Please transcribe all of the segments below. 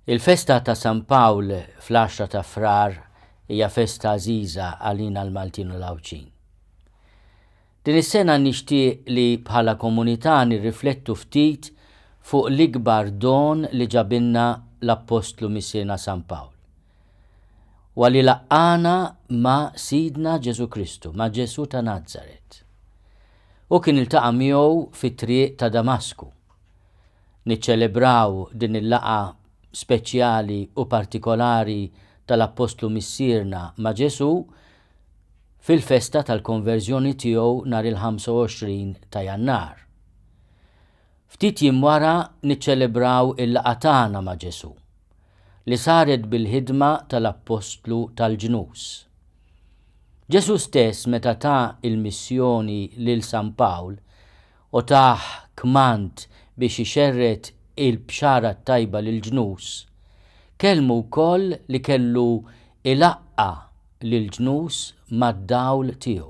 Il-festa ta' San Pawl fl-għaxra ta' Frar hija festa għażiża għalina l-Maltin u l-Għawdxin. Din is-sena nixtieq li bħala komunità nirriflettu ftit fuq l-ikbar don li ġabilna l-Appostlu Missierna San Pawl. Huwa li laqqagħna ma' Sidna Ġesù Kristu, ma' Ġesù ta' Nazaret. Hu kien iltaqa' miegħu fit-triq ta' Damasku. Niċċelebraw din il-laqgħa speċjali u partikolari tal-Appostlu Missierna ma' Ġesù fil-festa tal-konverżjoni tiegħu nhar il-25 ta' Jannar. Ftit jiem wara niċċelebraw il-laqgħa tagħna ma' Ġesù, li saret bil-ħidma tal-Appostlu tal-ġnus. Ġesù stess meta ta l-missjoni lil San Pawl u tah kmand biex ixerred il-Bxara t-Tajba lill-ġnus, kellmu wkoll li kellu ilaqqa' lill-ġnus mad-dawl tiegħu,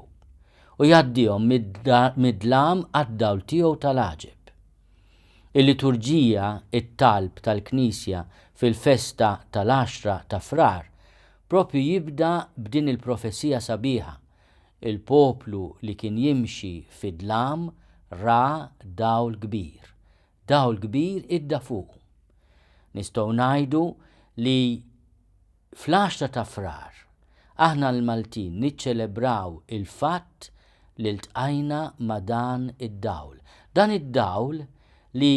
u jgħaddihom mid-dlam għad-dawl tiegħu tal-għaġeb. Il-liturġija, it-talb tal-Knisja fil-festa tal-għaxra ta' Frar, proprju jibda b'din il-profezija sabiħa Il-poplu li kien jimxi fid-dlam ra dawl kbir. Dawl kbir idda fuqu. Nistgħu ngħidu li fl-għaxra ta' Frar, aħna l-Maltin niċċelebraw il-fatt li ltqajna ma' dan id-dawl. Dan id-dawl li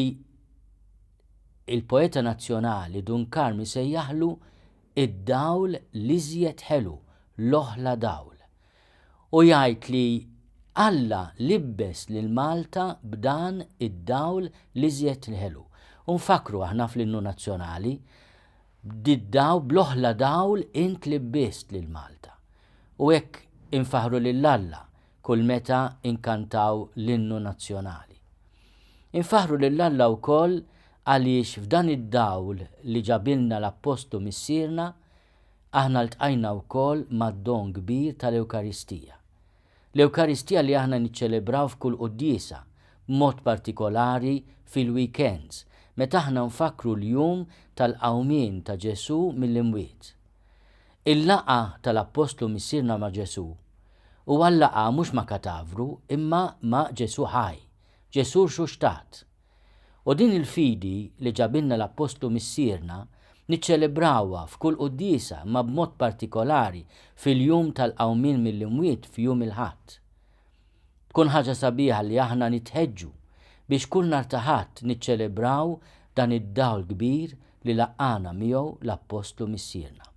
il-poeta nazzjonali Dun Karm isejjaħlu id-dawl l-iżjed ħelu, l-oħla dawl. U jgħid li Alla libbes lil Malta b'dan id-dawl l-iżjed ħelu. U nfakkru aħna fl-innu nazzjonali, b'did-dawl, bl-oħla dawl int libbist lil Malta. U hekk infaħħru lil Alla kull meta nkantaw l-innu nazzjonali. Infaħħru lil Alla wkoll għaliex f'dan id-dawl li ġabilna l-Appostlu Missierna, aħna ltqajna wkoll mad-don kbir tal-Ewkaristija. L-Ewkaristija li aħna niċċelebraw f'kull quddiesa, b'mod partikolari fil-weekends, meta aħna nfakkru l-jum tal-qawmien ta' Ġesù mill-imwiet. Il-laqgħa tal-Appostlu Missierna ma' Ġesù huwa l-laqgħa mhux ma' katavru imma ma' Ġesù ħaj, Ġesù rxuxtat. U din il-fidi li ġabilna l-Appostlu Missierna niċċelebrawha f'kull quddiesa imma b'mod partikolari fil-jum tal-qawmien mill-imwiet f'jum il-Ħadd. Tkun ħaġa sabiħa li aħna nitħeġġu biex kull nhar ta' Ħadd niċċelebraw dan id-dawl kbir li laqqagħna miegħu l-Appostlu Missierna.